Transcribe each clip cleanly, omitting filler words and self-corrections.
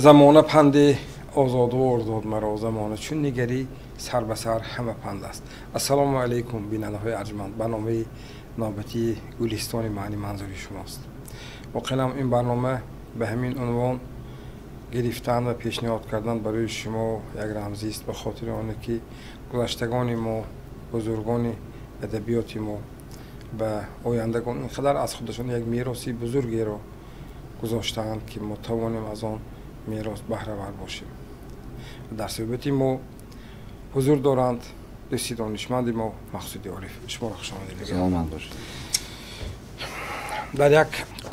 Замона панди озодвор дод маро, замона чун нигарӣ сар ба сар ҳама панд аст. Ассалому алайкум, бинандаҳои арҷманд. Барномаи навбатии Гулистони маъни манзури шумост. Воқеан ин барнома ба ҳамин унвон гирифтан ва пешниҳод кардан барои шумо як рамзист, ба хотири оне ки гузаштагони мо, бузургони адабиёти мо ба ояндагон ин қадар аз худашон як мероси бузургеро гузоштаанд, ки мо тавонем аз он мерос баҳравар бошем. Дар суҳбати мо ҳузур доранд дӯсти донишманди мо Мақсуди Ориф. Шуморо хуш омадед. Саломат бошед. Дар як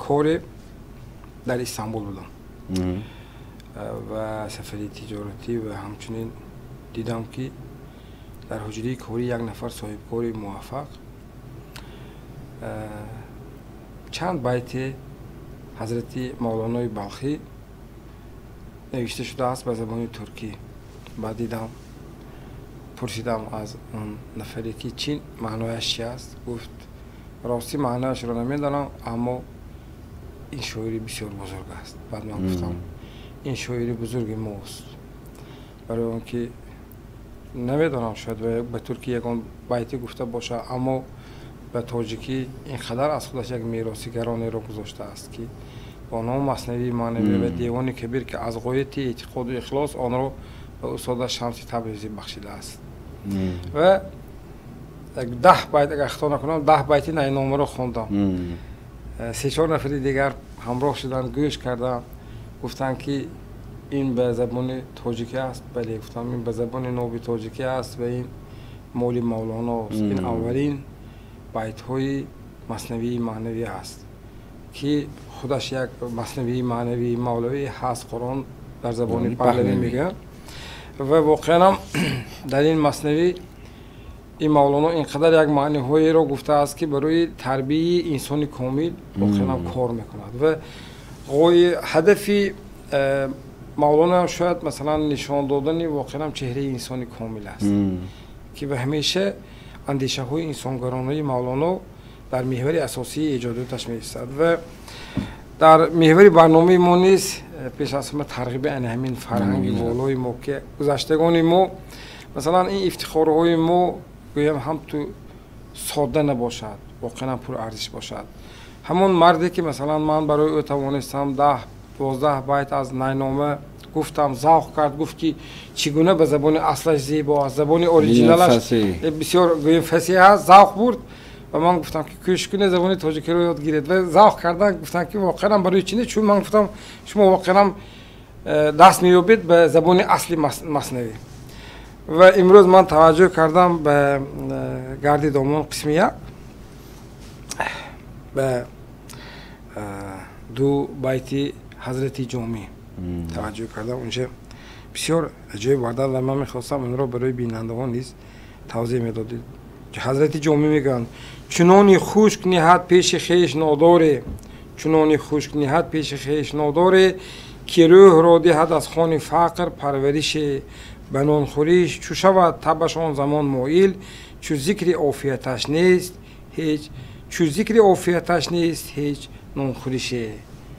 коре дар Истанбул будам ва сафари тиҷоратӣ, ва ҳамчунин дидам, ки дар ҳуҷраи корӣ як нафар соҳибкори муваффақ чанд байте ҳазрати Мавлонои Балхӣ навишта шудааст ба забони туркӣ. Баъд дидам, пурсидам аз он нафаре, ки чӣ маънояш чи аст. Гуфт: ростӣ маънояшро намедонам, аммо ин шоири бисёр бузург аст. Баъд ман гуфтам: ин шоири бузурги мост, барои он ки намедонам, шояд ба туркӣ ягон байте гуфта бошад, аммо ба тоҷикӣ ин қадар аз худаш як мероси гаронеро гузоштааст, ки бо номи Маснавии маънавӣ ва Девони Кабир, ки аз ғояти эътиқоду ихлос онро ба устода Шамси Табрезӣ бахшидааст. Ва 10 байт, агар хато накунам, 10 байти найномаро хондам. Се-чор нафари дигар ҳамроҳ шуданд, гӯш карданд, гуфтанд, ки ин ба забони тоҷикӣ аст. Бале, гуфтам, ин ба забони ноби тоҷикӣ аст ва ин моли Мавлоност. Ин аввалин байтҳои Маснавии маънавӣ аст, ки худаш як Маснавии маънавии мавлавӣ ҳаст, Қуръон дар забони паҳлавӣ мегӯянд. Ва воқеанам дар ин маснавӣ ин Мавлоно ин қадар як маъниҳоеро гуфтааст, ки барои тарбияи инсони комил воқеанам кор мекунад. Ва ҳадафи Мавлоно шояд, масалан, нишон додани воқеанам чеҳраи инсони комил аст, ки ба ҳамеша андешаҳои инсонгаронаи Мавлоно дар меҳвари асосии эҷодиёташ меистад. Ва дар меҳвари барномаи мо низ пеш аз ҳама тарғиби ана ҳамин фарҳанги волои мо, ки гузаштагони мо, масалан, ин ифтихорҳои мо гӯям ҳам ту содда набошад, воқеан пурарзиш бошад. Ҳамон марде ки, масалан, ман барои ӯ тавонистам 10-12 байт аз найнома гуфтам, завқ кард, гуфт, ки чӣ гуна ба забони аслаш зебо аст, забони оригиналаш бисёр, гӯем, фасеҳ аст, завқ бурд. Ва ман гуфтам, ки кӯшиш кунед, забони тоҷикиро ёд гиред. Ва завқ кардан, гуфтам, ки воқеан барои чи не, чун ман гуфтам, шумо воқеан даст меёбед ба забони асли маснавӣ. Ва имрӯз ман таваҷҷӯҳ кардам ба Гарди домон, қисми як, ба ду байти ҳазрати Ҷомӣ таваҷҷӯҳ кардам. Унҷа бисёр аҷоиб вардан ва ман мехостам онро барои бинандагон низ тавзеҳ медодед. Ҳазрати Ҷомӣ мегӯянд: чунони хушк ниҳад пеши хеш нодоре, чунони хушк ниҳад пеши хеш нодоре, ки рӯҳро диҳад аз хони фақр парварише, ба нонхӯриш чу шавад табаш он замон моил, чу зикри офияташ нест ҳеҷ, чу зикри офияташ нест ҳеҷ нонхӯрише,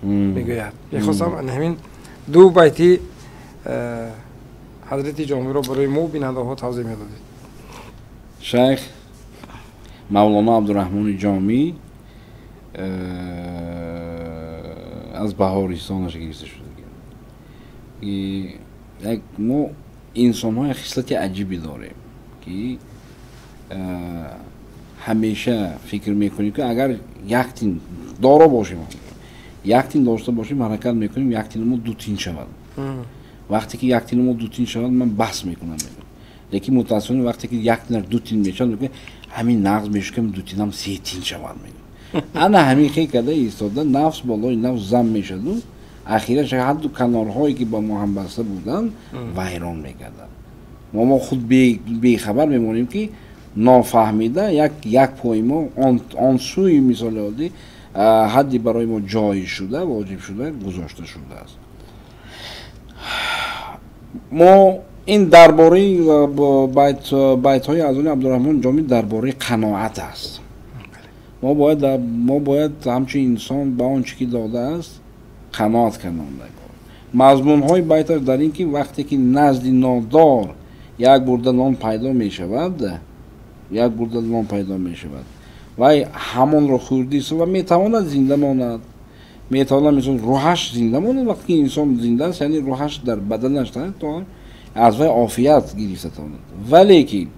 мегӯяд. Мехостам ҳамин ду байти ҳазрати Ҷомиро барои мо бинандаҳо тавзеҳ медодед. Шайх Мавлоно Абдураҳмони Ҷомӣ аз Баҳористонаш гирифта шуда. Як мо инсонҳо як хислати аҷибе дорем, ки ҳамеша фикр мекунем, ки агар як тин доро бошем, як тин дошта бошем, ҳаракат мекунем як тини мо ду тин шавад. Вақте ки як тини мо ду тин шавад, ман баҳс мекунам. Лекин мутаассифона, вақте ки як тинаш ду тин мешавад, мегӯяд, ҳамин нағз мешуд, ки ду тинам се тин шавад, мегӯяд. Ана ҳамин хел карда истода, нафс болои нафс зам мешаду ахираш ҳадду канорҳое, ки ба мо ҳамбаста буданд, вайрон мекарданд. Мо худ бехабар мемонем, ки нофаҳмида як пои мо он сӯи, мисоли оддӣ, ҳадди барои мо ҷоиз шуда, воҷиб шуда гузошта шудааст. Мо ин дар бораи байтҳои аз они Абдураҳмон Ҷомӣ дар бораи қаноат аст. Мо бояд ҳамчун инсон ба он чӣ ки додааст қаноат кардан. Мазмунҳои байташ дар ин ки вақте ки назди нодор як бурда нон пайдо мешавад, як бурда нон пайдо мешавад, вай ҳамонро хӯрдист ва метавонад зинда монад, метавонад мисол рӯҳаш зинда монад. Вақте ки инсон зинда аст, яъне рӯҳаш дар баданаш то аз вай офият гирифта тавонад. Валекин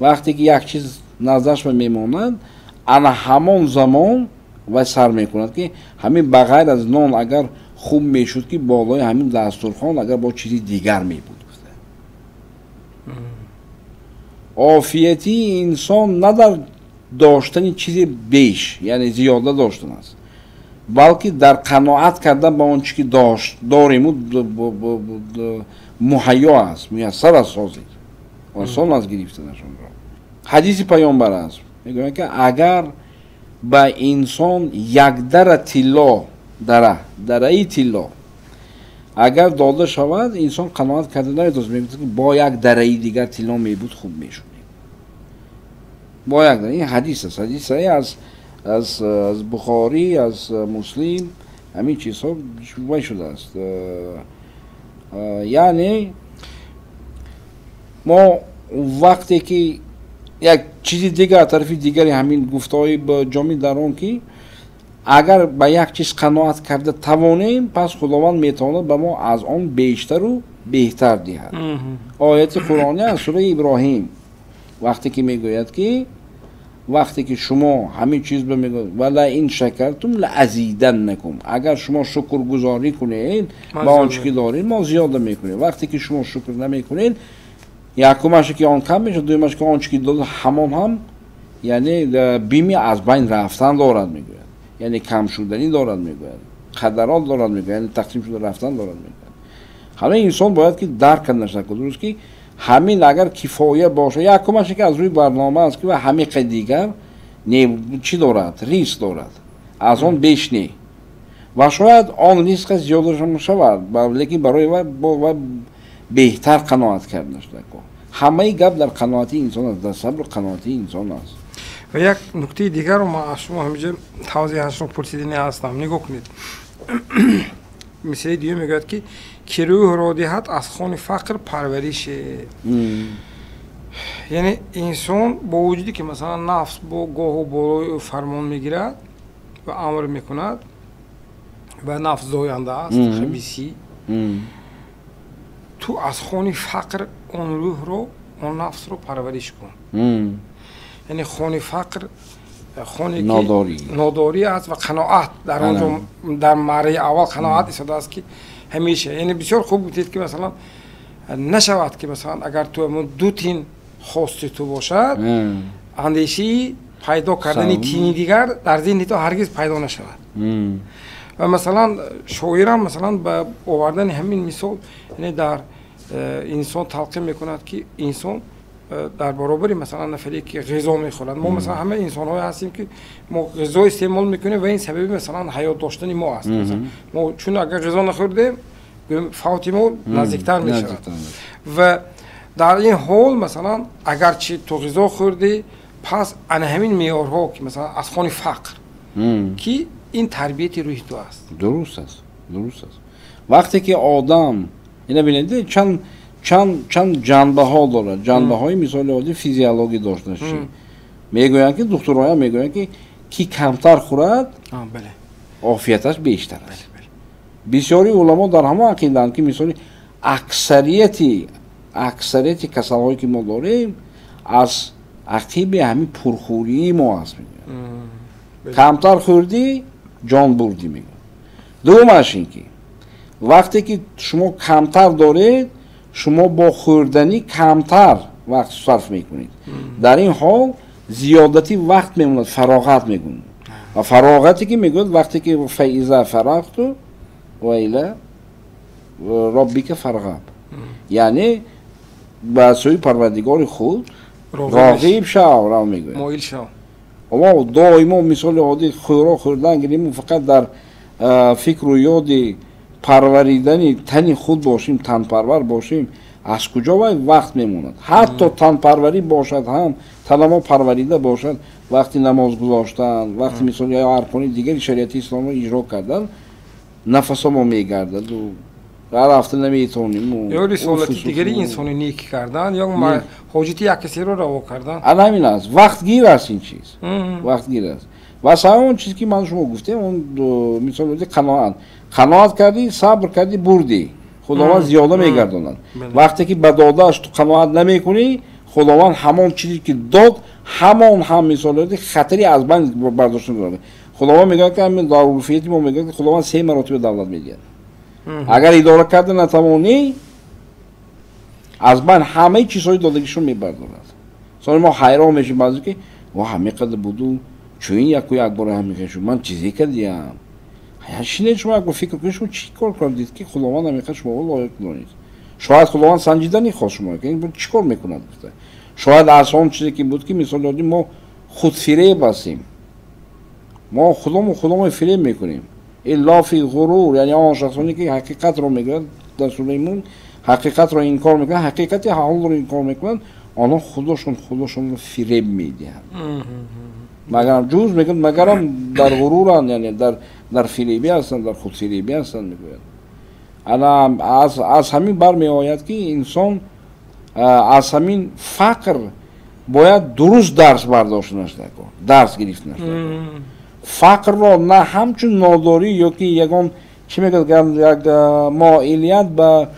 вақте ки як чиз наздаш мемонад, ана ҳамон замон вай сар мекунад ки ҳамин ба ғайр аз нон агар хуб мешуд ки болои ҳамин дастурхон агар бо чизи дигар мебуд. Офияти инсон на дар доштани чизи беш, яъне зиёда доштан аст, балки дар қаноат кардан ба он чи ки дориму муҳайё аст, муяссар аст ҳозир, осон аст гирифтанаш онро. Ҳадиси паёмбар аст, мегӯянд ки агар ба инсон як дара тилло, дараи тилло агар дода шавад, инсон қаноат карда наметавонад, мегӯяд ки бо як дараи дигар тилло мебуд хуб мешуд. Бо як дара. Ин ҳадис аст, ҳадис аз Бухорӣ, аз Муслим, ҳамин чизҳо вай шудааст. Яъне мо вақте ки як чизи дигар тарафи дигари ҳамин гуфтаҳои ҷомӣ дар он ки агар ба як чиз қаноат карда тавонем, пас Худованд метавонад ба мо аз он бештару беҳтар диҳад. Ояти Қуръонӣ аз сураи Иброҳим вақте ки мегӯяд ки вақте ки шумо ҳамин чиз ба мегӯяд вала ин шакартум ла азиданнакум, агар шумо шукргузорӣ кунед ба он чи ки доред, мо зиёда мекунем. Вақте ки шумо шукр намекунед, якумаше ки он кам мешавад, дуюмаше ки он чи ки дод ҳамон ҳам яъне бими аз байн рафтан дорад мегӯяд, яъне кам шуданӣ дорад мегӯяд, қадарот дорад мегӯяд, яъне тақсим шуда рафтан дорад мегӯяд. Ҳамин инсон бояд ки дарк карда нашавад, дуруст ки ҳамин агар кифоя бошад, якумаше ки аз рӯи барнома аст ки ва ҳамиқа дигар не чӣ дорад, риск дорад, аз он беш не, ва шояд он риска зиёда шавад, лекин барои вай беҳтар қаноат карда нашуда. Ҳамаи гап дар қаноати инсон аст, дар сабру қаноати инсон аст. Ва як нуктаи дигарро ман аз шумо ҳаминҷо тавзеҳашро пурсидани ҳастам. Нигоҳ кунед, мисраи дуюм мегӯяд ки ки рӯҳро диҳад аз хони фақр парварише. Яъне инсон бо вуҷуде ки масалан нафс бо гоҳу болои ӯ фармон мегирад ва амр мекунад ва нафс зоянда аст, хабисӣ, ту аз хони фақр он рӯҳро, он нафсро парвариш кун. Яъне хони фақр хоне ки нодорӣ аст ва қаноат дар он ҷо дар марҳилаи аввал қаноат истодааст ки ҳамеша. Яъне бисёр хуб гуфтед ки масалан нашавад ки масалан агар ту ду тин хости ту бошад, андешаи пайдо кардани тини дигар дар зеҳни ту ҳаргиз пайдо нашавад. Ва масалан шоирам масалан ба овардани ҳамин мисол яъне дар инсон талқин мекунад ки инсон дар баробари масалан нафаре ки ғизо мехӯрад, мо масалан ҳама инсонҳое ҳастем ки мо ғизо истеъмол мекунем ва ин сабаби масалан ҳаёт доштани мо аст. Мо чун агар ғизо нахӯрдем, фавти мо наздиктар мешавад. Ва дар ин ҳол масалан агарчи ту ғизо хӯрдӣ, пас ана ҳамин меъёрҳо ки масалан аз хони фақр ки ин тарбияти рӯҳи ту аст. Дуруст аст, дуруст аст. Вақте ки одам ина бинед чанд чанд ҷанбаҳо дорад, ҷанбаҳои мисоли оддӣ физиологӣ доштанаш чи мегӯянд ки духтуроям мегӯянд ки камтар хӯрад, офияташ бештар аст. Бисёри уламо дар ҳамон ақидаанд ки мисоли аксарияти касалҳое ки мо дорем аз ақиби ҳамин пурхӯрии мо аст. Мегӯянд камтар хӯрдӣ ҷон бурдӣ мегӯянд. Дуввумаш ин ки вақте ки шумо камтар доред, шумо бо хӯрданӣ камтар вақт сарф мекунед. Дар ин ҳол зиёдати вақт мемонад, фароғат мегӯянд. Ва фароғате ки мегӯяд вақте ки фаиза фарағту ва ила роббика фарғаб, яъне ба сӯи парвардигори худ роғиб шав, рав мегӯяд, моил шав. Мо доимо мисоли оддӣ хӯрок хӯрдан гирем, фақат дар фикру ёди парваридани тани худ бошем, танпарвар бошем, аз куҷо вай вақт мемонад? Ҳатто танпарварӣ бошад ҳам, танамо парварида бошад, вақти намоз гузоштан, вақти мисол ё аркони дигари шариати исломро иҷро кардан, нафасо мо мегардаду Рафта наметавонем. Ё рисолати дигари инсони нек кардан ё ҳоҷати як касеро раво кардан. Ана ҳамин аст. Вақтгир аст ин чиз. Вақтгир аст. Ва сабаби он чиз ки ман шумо гуфтем, он мисол қаноат. Қаноат кардӣ, сабр кардӣ, бурдӣ. Худованд зиёда мегардонад. Вақте ки ба додааш ту қаноат намекунӣ, Худованд ҳамон чизе ки дод, ҳамон ҳам мисол хатари аз байн бардошта дорад. Худованд мегӯяд ки ҳамин дар урфияти мо мегӯяд ки Худованд се маротиба давлат медиҳад. Агар идора карда натавонӣ, аз байн ҳамаи чизҳои додагишро мебардорад. Сони мо ҳайрон мешем баъзе ки ва ҳамин қадр буду чун яку як бора ҳамин шуд, ман чизе кардиям. Шинед шумо як фикр кунед, шумо чӣ кор кардед ки Худованд ҳамин қадр шуморо лоиқ донид. Шояд Худованд санҷида нехост шумо, ки ин чӣ кор мекунад гуфта. Шояд аз он чизе ки буд ки мисол додем, мо худфиреб ҳастем. Мо худомон фиреб мекунем. Илло фи ғурур, яъне он шахсоне ки ҳақиқатро мегӯянд дар сураи Мулк, ҳақиқатро инкор мекунанд, ҳақиқати ҳолро инкор мекунанд, онҳо худошонро фиреб медиҳанд. Магарам ҷуз мегӯянд, магарам дар ғуруранд, яъне дар фиребӣ ҳастанд, дар худфиребӣ ҳастанд мегӯянд. Ана аз ҳамин бармеояд ки инсон аз ҳамин фақр бояд дуруст дарс бардоштанаш даркор, дарс гирифтанаш даркор. Фақрро на ҳамчун нодорӣ ё ки ягон чӣ мегӯяд, як моилият ба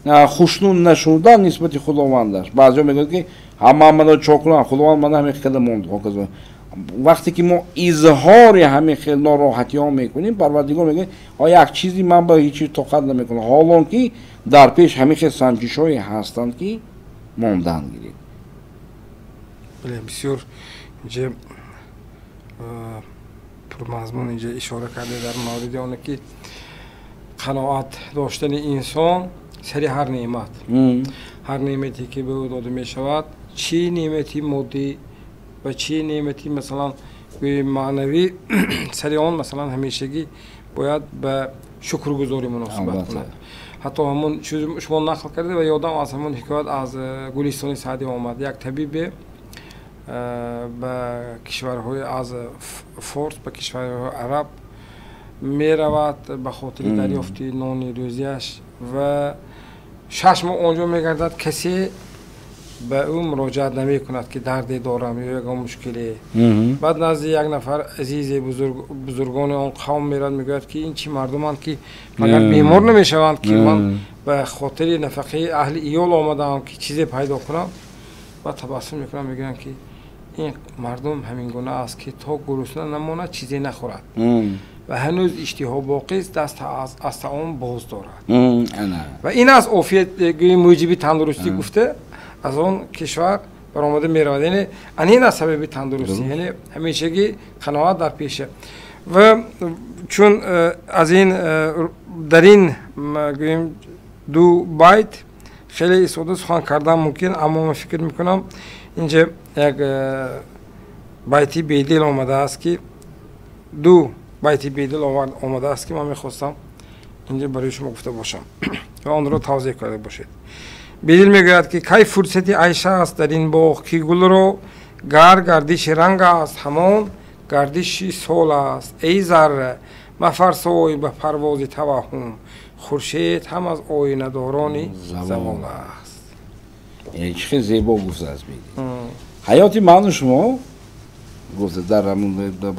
хушнуд нашудан нисбати Худовандаш. Баъзеҳо мегӯянд ки ҳама мана чо кунам, Худованд мана ҳамин қадар монд. Вақте ки мо изҳори ҳамин хел нороҳатиҳо мекунем, Парвардигор мегӯяд як чизи ман ба ҳеҷ чиз тоқат намекунам, ҳолон ки дар пеш ҳамин хел санҷишҳое ҳастанд ки мондан гиред. Бале, бисёр инҷа пурмазмун инҷа ишора карда дар мавриди оне ки қаноат доштани инсон сари ҳар неъмат, ҳар неъмате ки ба ӯ дода мешавад, чӣ неъмати моддӣ ва чӣ неъмати масалан маънавӣ, сари он масалан ҳамешагӣ бояд ба шукргузорӣ муносибат кунад. Ҳатто ҳамон шумо нақл карда ва ёдам аз ҳамон ҳикоят аз Гулистони Саъдӣ омад. Як табибе ба кишварҳои аз Форс ба кишварҳои Араб меравад ба хотири дарёфти нони рӯзиаш ва 6 моҳ онҷо мегардад, касе ба ӯ муроҷиат намекунад ки дарде дорам ё ягон мушкиле. Баъд назди як нафар азизе бузургони он қавм меравад, мегӯяд ки ин чӣ мардуманд ки магар бемор намешаванд ки ман ба хотири нафақаи аҳли иёл омадаам ки чизе пайдо кунам. Баъд табассум мекунанд, мегӯянд ки ин мардум ҳамин гуна аст ки то гурусна намонад чизе нахӯрад ва ҳанӯз иштиҳо боқист, даст аз таом боз дорад. Ва ин аст офият мӯҷиби тандурустӣ гуфта аз он кишвар баромада меравад. Яъне ин аст сабаби тандурустӣ, яъне ҳамешагӣ қаноат дар пеша. Ва чун аз ин дар ин гӯем ду байт хеле истода сухан кардан мумкин, аммо ман фикр мекунам инҷа як байти бедил омадааст ки ду байти бедил омадааст ки ман мехостам инҷа барои шумо гуфта бошам ва онро тавзеҳ карда бошед. Бедил мегӯяд ки кай фурсати айша аст дар ин боғ, ки гулро гар гардиши ранг аст, ҳамон гардиши сол аст. Эй зарра мафарсой ба парвози таваҳҳум, хуршед ҳам аз оинадорони завол аст. Чӣ хел зебо гуфтааст Бедил. Ҳаёти ману шумо гуфта дар ҳамон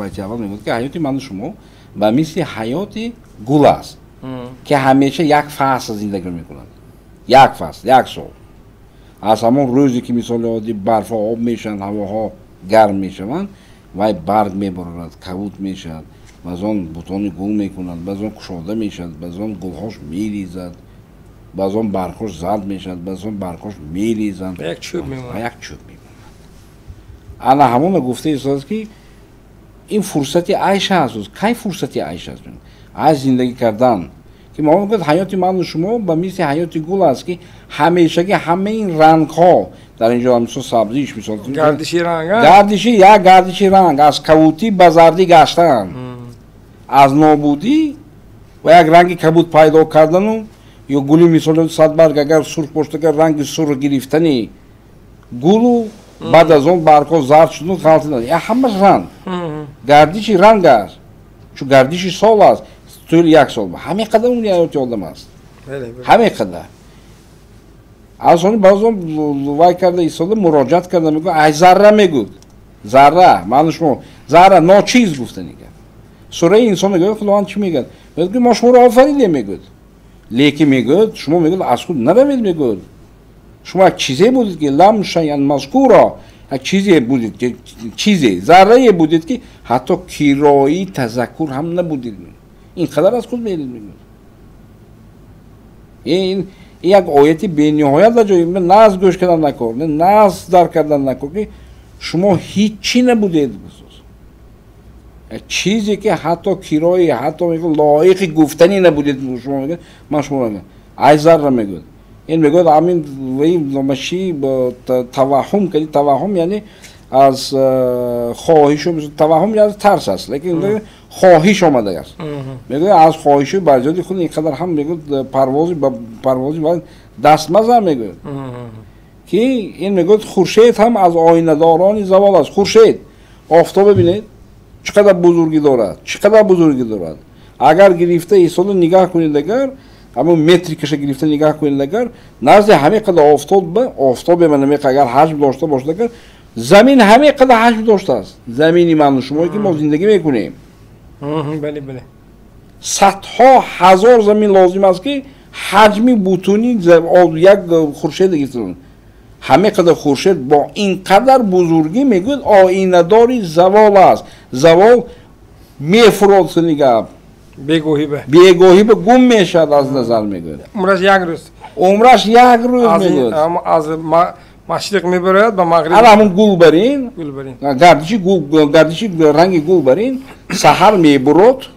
байти аввал мегӯяд ки ҳаёти ману шумо ба мисли ҳаёти гул аст ки ҳамеша як фасл зиндагӣ мекунад. Як фасл, як сол. Аз ҳамон рӯзе ки мисоли оддӣ барфҳо об мешаванд, ҳавоҳо гарм мешаванд, вай барг мебарорад, кабуд мешавад, баъз он бутони гул мекунад, баъз он кушода мешавад, баъз он гулҳош мерезад, баъз он баргҳош зард мешавад, баъз он баргҳош мерезанд, як чӯб мемонад. Як чӯб мемонад. Ана ҳамона гуфта истодааст ки ин фурсати айша аст. Кай фурсати айша аст? Аз зиндагӣ кардан ки мо мегӯяд ҳаёти ману шумо ба мисли ҳаёти гул аст ки ҳамешагӣ ҳамаи ин рангҳо дар инҷо мисол сабзиш, мисол гардиши ранг, гардиши як гардиши ранг аз кабутӣ ба зардӣ гаштан, аз нобудӣ ва як ранги кабуд пайдо кардану ё гули мисол садбарг агар сурх бошад, агар ранги сурх гирифтани гулу баъд аз он баргҳо зард шуду ғалтидан, ҳамаш ранг, гардиши ранг аст, чун гардиши сол аст, тӯли як сол ҳамин қадар умри ҳаёти одам аст. Ҳамин қадар. Аз он баъзан вай карда истода муроҷиат карда мегӯяд, ай зарра мегӯд. Зарра, ману шумо зарра ночиз гуфта нигар. Сураи инсон мегӯяд, Худованд чӣ мегӯяд? Мегӯяд ки мо шуморо офаридем мегӯяд. Лекин мегӯяд, шумо мегӯяд аз худ наравед мегӯяд. Шумо як чизе будед ки лам шайан мазкура, як чизе будед ки чизе, заррае будед ки ҳатто кирои тазаккур ҳам набудед. Ин қадар аз худ меред мегӯяд. Ин як ояти бениҳоят аҷоиб, на аз гӯш кардан накор, на аз дарк кардан накор ки шумо ҳеҷ чӣ набудед. Чизе ки ҳатто кирои, ҳатто мегӯяд лоиқи гуфтанӣ набудед. Шумо мегӯяд, ман шумо мегӯям, ай зарра мегӯяд. Ин мегӯяд амин вай таваҳҳум кардӣ. Таваҳҳум яъне аз хоҳишу, таваҳҳум яъне тарс аст, лекин хоҳиш омадааст. Мегӯяд аз хоҳишу барзиёди худ ин қадар ҳам мегӯяд парвози парвози даст мазан мегӯяд ки ин мегӯяд хуршед ҳам аз оинадорони завол аст. Хуршед, офтоб бибинед чӣ қадар бузургӣ дорад, чӣ қадар бузургӣ дорад. Агар гирифта истода нигаҳ кунед, агар ҳамон метрикаша гирифта нигаҳ кунед, агар назди ҳамин қадар офтоб ба офтобе ман намеқа агар ҳаҷм дошта бошад, агар замин ҳамин қадар ҳаҷм доштааст, замини ману шумое ки мо зиндагӣ мекунем, бале, бале, садҳо ҳазор замин лозим аст ки ҳаҷми бутуни як хуршед гирифта. Ҳамин қадар хуршед бо ин қадар бузургӣ мегӯяд оинадори завол аст. Завол мефурод гап, бегоҳӣ ба гум мешавад аз назар мегӯяд. Умраш як рӯз, умраш як рӯз мегӯяд. Аз машриқ мебарояд ба мағриб. Ана ҳамун гул барин, гардиши гул, гардиши ранги гул барин, саҳар мебурод,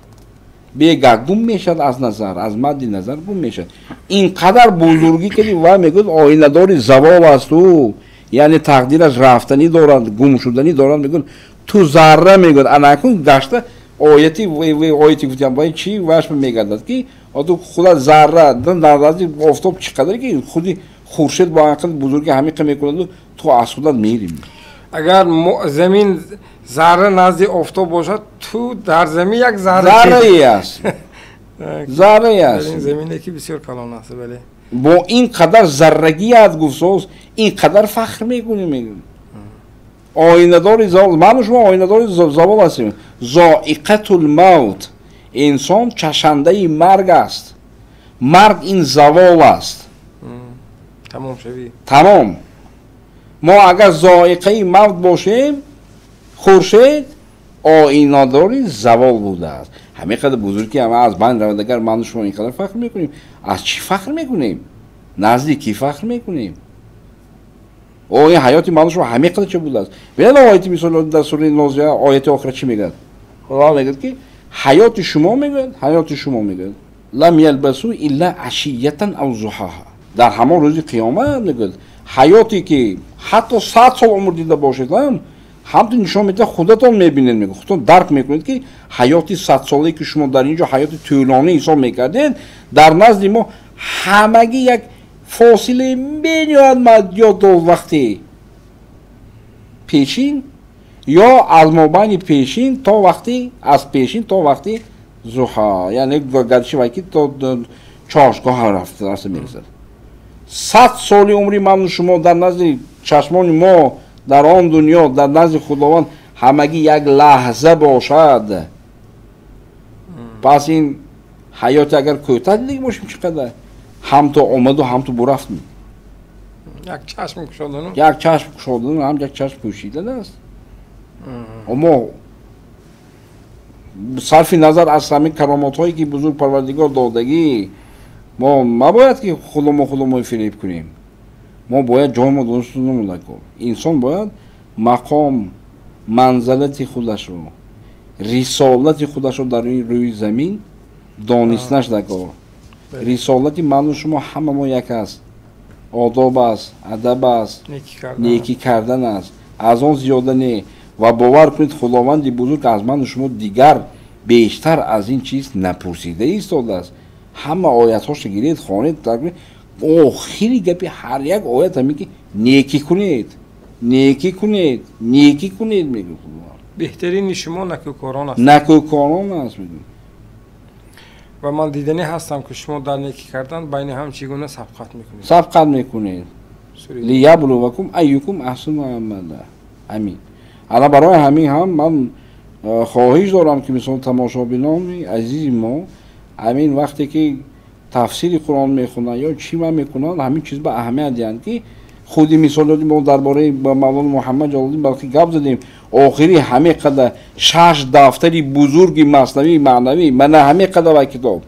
бегаҳ гум мешавад аз назар, аз мадди назар гум мешавад. Ин қадар бузургӣ ки ва мегӯяд оинадори завол аст ӯ, яъне тақдираш рафтанӣ дорад, гум шуданӣ дорад. Мегӯяд ту зарра мегӯяд. Ана акун гашта ояти ояти гуфтям вай чӣ ваш мегардад ки ту худа зарра дар назди офтоб чӣ қадаре ки худи хуршед бо ақли бузургӣ ҳамиқа мекунаду ту аз худат мерӣ. Агар замин зарра назди офтоб бошад, ту дар замин як заррае аст, заррае аст. Замине ки бисёр калон аст, бале. Бо ин қадар заррагият гуфтсоз ин қадар фахр мекунӣ мегӯ. Оинадори завол, ману шумо оинадори завол ҳастем. Зоиқатул мавт, инсон чашандаи марг аст. Марг ин завол аст. Тамом шавӣ. Тамом. Мо агар зоиқаи мавт бошем, хуршед оинадори завол будааст. Ҳамин қадар бузург ки ҳама аз байн равад, агар ману шумо ин қадар фахр мекунем, аз чӣ фахр мекунем? Назди кӣ фахр мекунем? О, ин ҳаёти ману шумо ҳамин қадар чӣ будааст? Бинед ояти мисол дар сураи Нозия ояти охира чӣ мегӯяд? Худованд мегӯяд ки ҳаёти шумо мегӯяд, ҳаёти шумо мегӯяд лам ялбасу илла ашиятан ав зуҳаҳа. Дар ҳамон рӯзи қиёмат мегӯяд ҳаёте ки ҳатто 100 сол умр дида бошед ҳам ҳамтун нишон медиҳад, худатон мебинед, мегӯяд, худатон дарк мекунед ки ҳаёти 100-солае ки шумо дар ин ҷо ҳаёти тӯлонӣ ҳисоб мекардед, дар назди мо ҳамагӣ як фосилаи бениҳоят ё то вақти пешин ё аз мобайни пешин то вақти аз пешин то вақти зуҳа, яъне гардиши вай ки то чоршгоҳ рафта мерасад. 100 соли умри ману шумо дар назди чашмони мо дар он дунё дар назди Худованд ҳамагӣ як лаҳза бошад. Пас ин ҳаёти агар кӯтаҳ дидагӣ бошем, чӣ қадар ҳам то омаду ҳам то бурафт, як чашм кушодану як чашм кушодану ҳам як чашм пӯшидан аст. Мо сарфи назар аз ҳамин каромотҳое ки бузург Парвардигор додагӣ, мо мабояд ки худомо фиреб кунем. Мо бояд ҷоймо донистунамудакор. Инсон бояд мақом, манзалати худашро, рисолати худашро дар рӯи замин донистанаш дакор. Рисолати ману шумо ҳама мо як аст, одоб аст, адаб аст, некӣ кардан аст, аз он зиёда не. Ва бовар кунед, Худованди бузург аз ману шумо дигар бештар аз ин чиз напурсида истодааст. Ҳама оятҳошо гиред, хонед, охири гапи ҳар як оят ҳамин ки некӣ кунед, некӣ кунед, некӣ кунед, мегӯяд Худованд. Беҳтарини шумо накӯкорон аст. Накӯкорон аст, мегӯяд. Ва ман диданӣ ҳастам, ки шумо дар некӣ кардан байни ҳам чӣ гуна сабқат мекунед. Сабқат мекунед. Лияблувакум айюкум аҳсану амала. Амин. Ана барои ҳамин ҳам ман хоҳиш дорам, ки мисол тамошобинони азизи мо ҳамин вақте ки тафсири Қуръон мехонанд ё чӣ ма мекунанд, ҳамин чиз ба аҳамият диҳанд, ки худи мисолоти мо дар бораи Мавлоно Муҳаммад Ҷалолиддин Балхӣ гап задем. Охири ҳаме қадар 6 дафтари бузурги маснавии маънавӣ, мана ҳаме қадар ва китоб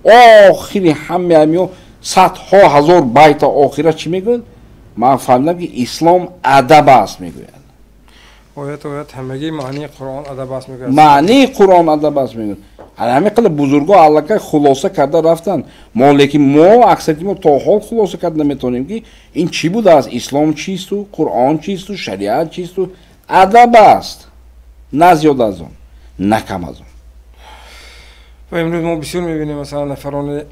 охири ҳаме ҳамиё садҳо ҳазор байта охира чӣ мегӯяд? Ман фаҳмидам, ки ислом адаб аст мегӯяд. Оят оят ҳамагӣ маънии Қуръон адаб аст мегӯяд. Маънии Қуръон адаб аст мегӯяд. Ҳаме қадар бузургҳо аллакай хулоса карда рафтанд. Мо лекин мо аксарияти мо то ҳол хулоса карда наметавонем, ки ин чӣ будааст, ислом чисту, Қуръон чисту, шариат чисту. Адаб аст, на зиёд аз он, на кам аз он. Ва имрӯз мо бисёр мебинем, масалан, нафароне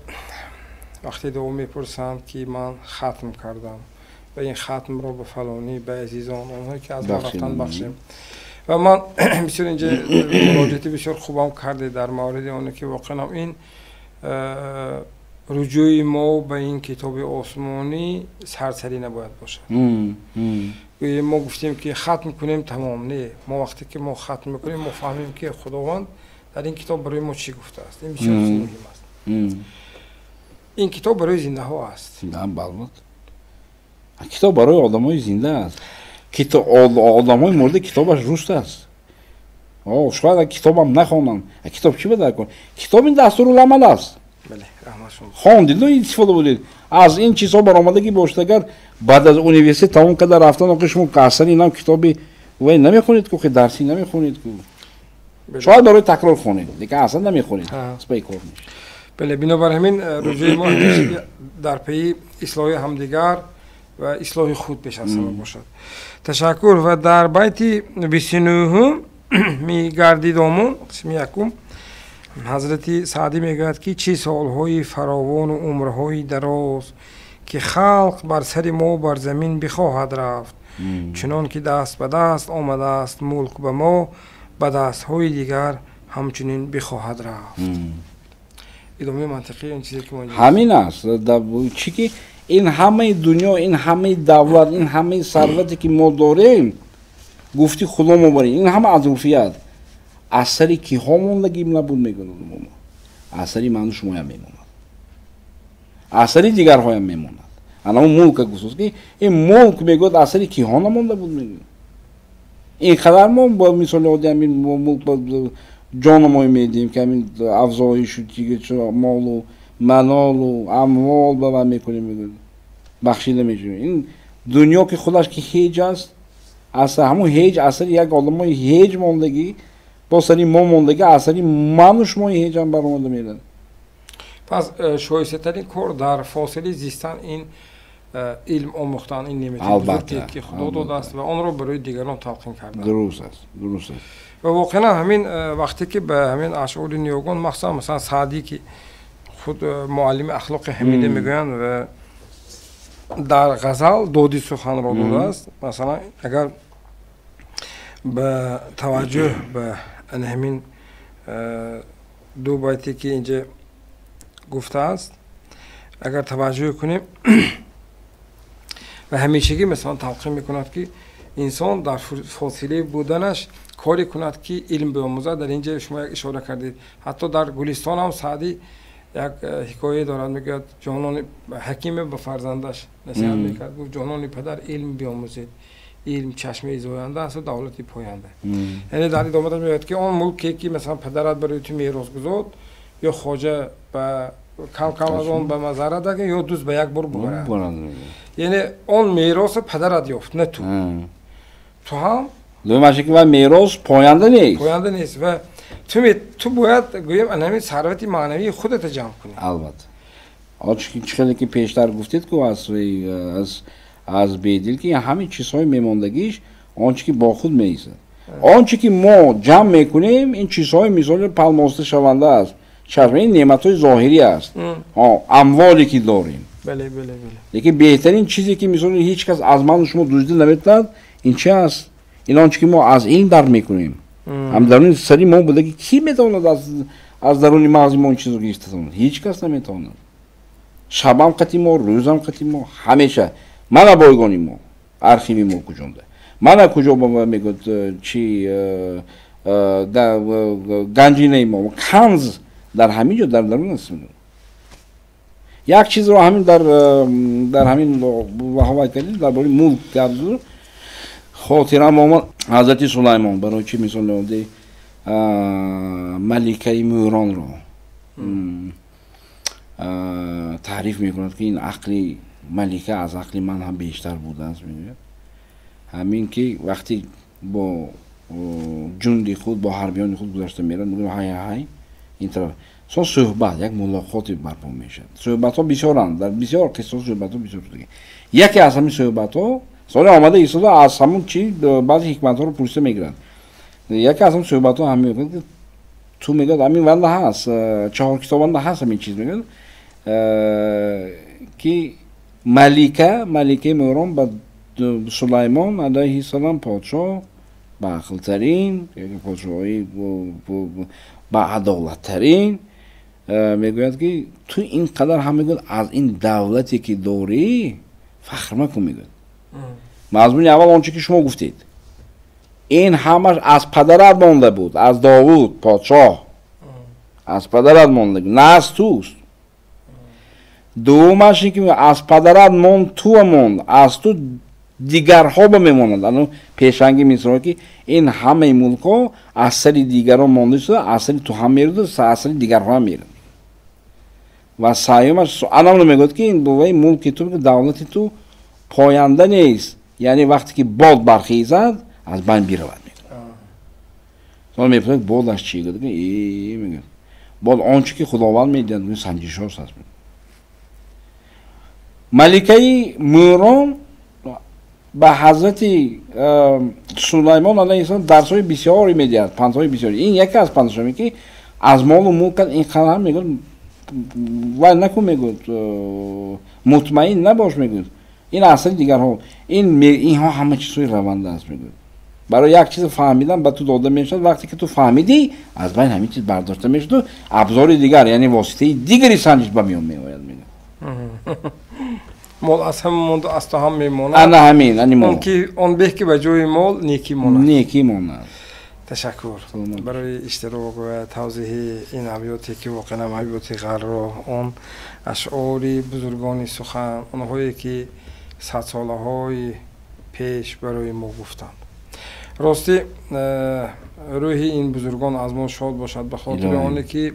вақте дуо мепурсанд, ки ман хатм кардам ва ин хатмро ба фалонӣ, ба азизон, онҳое ки аз мо рафтанд, бахшем. Ва ман бисёр инҷа муроҷиати бисёр хубам карде дар мавриди оне ки воқеан ҳам ин руҷӯи мо ба ин китоби осмонӣ сарсарӣ набояд бошад. Мо гуфтем, ки хатм кунем, тамом. Не, мо вақте ки мо хатм мекунем, мо фаҳмем, ки Худованд дар ин китоб барои мо чӣ гуфтааст. Ин бисёр чизи муҳим аст. Ин китоб барои зиндаҳо аст. Албатта, китоб барои одамои зинда аст. Одамои мурда китобаш руст аст. Шояд китобам нахонам. Китоб чӣ ба дар кор? Китоб ин дастуруламал аст. Хондиду истифода будед. Аз ин чизҳо баромадагӣ бошад, агар баъд аз университет тамом карда рафтан, охи шумо аслан инам китоби вай намехонед ку, дарсӣ намехонед ку. Шояд барои такрор хонед, лекин аслан намехонед. Спай кор мешавад. Бале, бинобар ҳамин рӯҷӯи мо дар пайи ислоҳи ҳамдигар ва ислоҳи худ пеш аз ҳама бошад. Ташаккур. Ва дар байти 29-ум мегардидомун, қисми якум, ҳазрати Саъдӣ мегӯяд, ки чӣ солҳои фаровону умрҳои дароз, ки халқ бар сари мо бар замин бихоҳад рафт, чунон ки даст ба даст омадааст мулк ба мо, ба дастҳои дигар ҳамчунин бихоҳад рафт. Идомаи мантиқии ин чизе ки мо ҳамин аст, чӣ ки ин ҳамаи дунё, ин ҳамаи давлат, ин ҳамаи сарвате ки мо дорем, гуфти Худо мо барем, ин ҳама аз урфият, аз сари киҳо мондагим набуд, мегӯяд мо, аз сари ману шумоям мемонад, аз сари дигарҳоям мемонад. Ана он мулка гуфтааст, ки ин мулк мегӯяд, аз сари киҳо намонда буд, мегӯяд. Ин қадар мо бо мисоли оддӣ ҳамин мулк ҷоно мо медиҳем, ки ҳамин афзоишу молу манолу амвол ба ман мекунем, мегӯяд, бахшида мешавем. Ин дунё ки худаш ки ҳеҷ аст, аз ҳамон ҳеҷ, аз сари як одамои ҳеҷ мондагӣ, бо сари мо мондагӣ, аз сари ману шумои ҳеҷам баромада мерад. Пас шоистатарин кор дар фосилаи зистан ин илм омӯхтан, ин неъмати бузурге, ки Худо додааст, ва онро барои дигарон талқин кардан. Дуруст аст, дуруст аст. Ва воқеан ҳамин вақте ки ба ҳамин ашъори ниёгон, махсусан масалан Саъдӣ, ки худ муаллими ахлоқи ҳамида мегӯянд ва дар ғазал доди суханро додааст, масалан, агар ба таваҷҷӯҳ ба ҳамин ду байте, ки инҷа гуфтааст, агар таваҷҷӯҳ кунем, ва ҳамешагӣ масалан талқин мекунад, ки инсон дар фосилаи буданаш коре кунад, ки илм биомӯзад. Дар инҷа шумо як ишора кардед, ҳатто дар Гулистон ҳам Саъдӣ як ҳикоя дорад, мегӯяд, ҷонони ҳакиме ба фарзандаш насиҳат мекард, гуфт: «Ҷонони падар, илм биомӯзед, илм чашмаи зоянда аст ва давлати поянда». Яъне дар идомада мегӯяд, ки он мулке, ки масалан падарат барои ту мерос гузошт, ё хоҷа ба кам кам аз он ба мазара дага, ё дузд ба як бор бубарад. Яъне он мероса падарат ёфт, на ту. Ту ҳам Думаша, ки ва мерос поянда нест. Поянда нест ва ту бояд, гӯем, ҳамин сарвати маънавии худата ҷамъ кунӣ. Албатта, чӣ хеле ки пештар гуфтед ку, аз Бедил, ки ҳамин чизҳои мемондагиш, он чи ки бо худ меистад, он чи ки мо ҷамъ мекунем, ин чизҳои мисоли палмоста шаванда аст, чашмаи неъматҳои зоҳирӣ аст, амволе ки дорем. Лекин беҳтарин чизе, ки мисоли ҳеҷ кас аз ману шумо дуздӣ наметавонад, ин чи аст? Ин он чи ки мо аз илм дарк мекунем, ҳам даруни сари мо буда, ки кӣ метавонад аз Аз даруни мағзи мо ин чизро гирифта тавонад? Ҳеҷ кас наметавонад. Шабам қати мо, рӯзам қати мо, ҳамеша. Мана бойгони мо, архиви мо куҷонда. Мана куҷо мегӯяд чи ганҷинаи мо, канз дар ҳамин ҷо дар дарун аст. Як чизро ҳамин дар ҳамин ваҳовай кардем, дар бораи мулк гап зуд. Хотирам омад ҳазрати Сулаймон барои чи мисол меоварди маликаи Мӯронро таъриф мекунад, ки ин ақли малика аз ақли ман ҳам бештар будааст, мегӯяд. Ҳамин ки вақте бо ҷунди худ, бо ҳарбиёни худ гузашта мерад, мегӯяд ҳай ҳай ин тараф. Со суҳбат, як мулоқоте барпо мешавад. Суҳбатҳо бисёранд, дар бисёр қиссаҳо суҳбатҳо бисёр шуда. Яке аз ҳамин суҳбатҳо соли омада истода аз ҳамон чи баъзе ҳикматҳоро пурсида мегирад. Яке аз ҳамин суҳбатҳо ҳамин мегӯяд, ки ту мегӯяд ҳамин ванда ҳаст, чаҳор китобанда ҳаст ҳамин чиз, мегӯяд ки маликаи Мӯрон ба Сулаймон алайҳи салом подшоҳ баақлтарин, подшоҳи баадолаттарин, мегӯяд ки ту ин қадар ҳам мегӯяд аз ин давлате ки дорӣ фахр макун, мегӯяд. Мазмуни аввал он чи ки шумо гуфтед, ин ҳамаш аз падарат монда буд, аз Довуд подшоҳ, аз падарат монда, на аз туст. Дуввумаш ин ки аз падарат монд, ту монд, аз ту дигарҳо ба мемонанд. Ано пешанги мисол ки ин ҳамаи мулкҳо аз сари дигарон монда шуда, аз сари ту ҳам меруду, аз сари дигарҳо ҳам мерад. Ва сеюмаш анамно мегӯяд ки ин буваи мулки ту, давлати ту поянда нест, яъне вақте ки бод бархезад аз байн биравад, мегӯяд. Мепурсад бод аз чӣ? Мегӯяд бод он чи ки Худованд медиҳад, санҷишҳост аст. Маликаи Мӯрон ба ҳазрати Сулаймон алайҳиссалом дарсҳои бисёре медиҳад, пандҳои бисёре. Ин яке аз пандҳое ки аз молу мулкат ин қадар мегӯяд вай накун, мегӯяд мутмаин набош, мегӯяд ин асари дигарҳо, инҳо ҳама чизҳои раванда аст, мегӯяд. Барои як чиз фаҳмидан ба ту дода мешавад, вақте ки ту фаҳмидӣ аз байн ҳамин чиз бардошта мешавад, абзори дигар, яъне воситаи дигари санҷиш ба миён меояд, мегӯяд. Мол аз ҳама монду аз ту ҳам мемонад. Ана ҳамин, ани мол. Он беҳ ки ба ҷои мол некӣ монад. Некӣ монад. Ташаккур барои иштирок ва тавзеҳи ин абёте ки воқеан абёти ғарро, он ашъори бузургони сухан, онҳое ки садсолаҳои пеш барои мо гуфтанд. Ростӣ рӯҳи ин бузургон аз мо шод бошад, ба хотири оне ки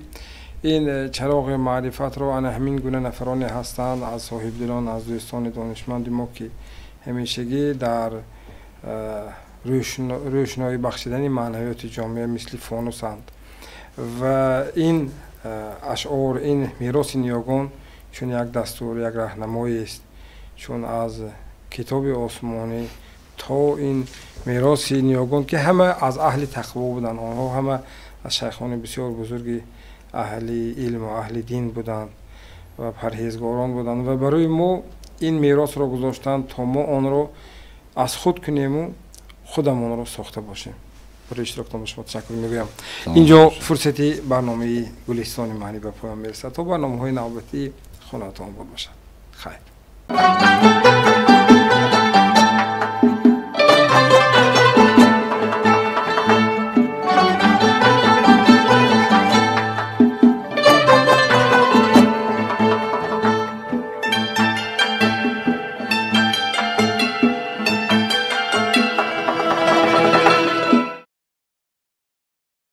ин чароғи маърифатро ана ҳамин гуна нафароне ҳастанд аз соҳибдилон, аз дӯстони донишманди мо, ки ҳамешагӣ дар рӯшноӣ бахшидани маънавиёти ҷомеа мисли фонусанд. Ва ин ашъор, ин мероси ниёгон чун як дастур, як раҳнамоест, чун аз китоби осмонӣ то ин мероси ниёгон ки ҳама аз аҳли тақво буданд, онҳо ҳама аз шайхони бисёр бузурги аҳли илму аҳли дин буданд ва парҳезгорон буданд ва барои мо ин меросро гузоштанд то мо онро аз худ кунему худамонро сохта бошем. Барои иштироктон ба шумо ташаккур мегӯям. Инҷо фурсати барномаи Гулистони маънӣ ба поён мерасад. То барномаҳои навбатӣ хонатон обод бошад. Хайр.